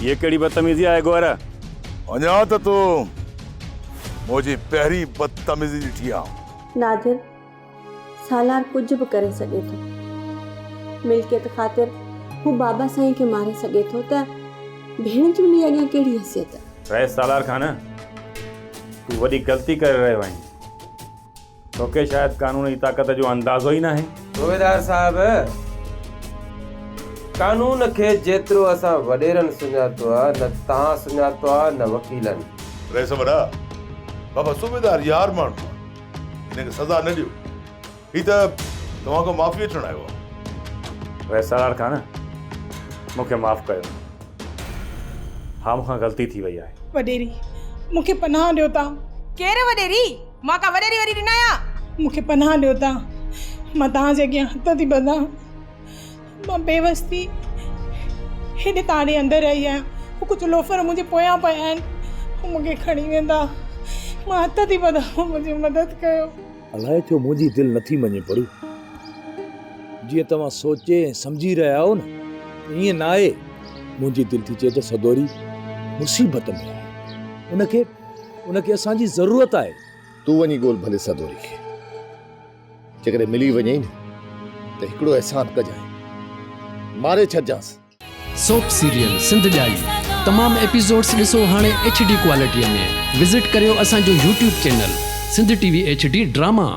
هيء ڪهڙي بدتميزي آهي گوهر؟ اڃا ته تو منهنجي پهرين بدتميزي ڏٺي آ. نادر، سالار ڪجهه به ڪري سگهي ٿو. ملڪيت خاطر هو بابا سائين کي ماري سگهي ٿو ته ڀيڻ جي انهيء اڳيان ڪهڙي حيثيت؟ رئيس سالار خان، تون وڏي غلطي ڪري رهيو آهين. توکي شايد قانون جي طاقت جو اندازو ئي ناهي. صوبيدار صاحب، قانون کي جيترو اسان وڏيرن سڃاتو آ، نه توهان سڃاتو آ، نه وڪيلن. رئيس وڏا، بابا صوبيدار يار ماڻهو آ، هن کي سزا نه ڏيو. هي ته توهان کان معافي وٺڻ آيو آ. رئيس سالار خان، مون کي معاف ڪيو. ها مون کان غلطي ٿي وئي آهي. وڏيري، مون کي پناهه ڏيو تان. ڪير وڏيري؟ مان ڪا وڏيري وري ڏنا آهيان؟ مون کي پناهه ڏيو تان. مان توهان جي اڳيان هٿ ٿي ٻڌان. مان بيوس ٿي هيڏي توهان ڏي اندر آئي آهيان. هو ڪجهه لوفر منهنجي پويان پيا آهن. هو مون کي کڻي ويندا. مان هٿ ٿي ٻڌان منهنجي مدد ڪيو. الائي ڇو منهنجي دل نٿي مڃي پرو. جيئن توهان سوچي ۽ سمجهي رهيا آهيو نه ائين ناهي. منهنجي دل ٿي چئي ته سدوري مصيبت ۾ آهي. ان کي ان کي اسان جي ضرورت آهي. تون وڃي ڳول ڀلي سدوري کي. جيڪڏهن ملي وڃئي نه ته هڪڙو احسان ڪجانء. ماري ڇڏجانس. سوپ سيريل سنڌ ڄائي تمام ايپيسوڊس ڏسو هاڻي ايڇ ڊي ڪوالٽي ۾ وزٽ ڪريو اسان جو YouTube channel Sindh T V H D drama.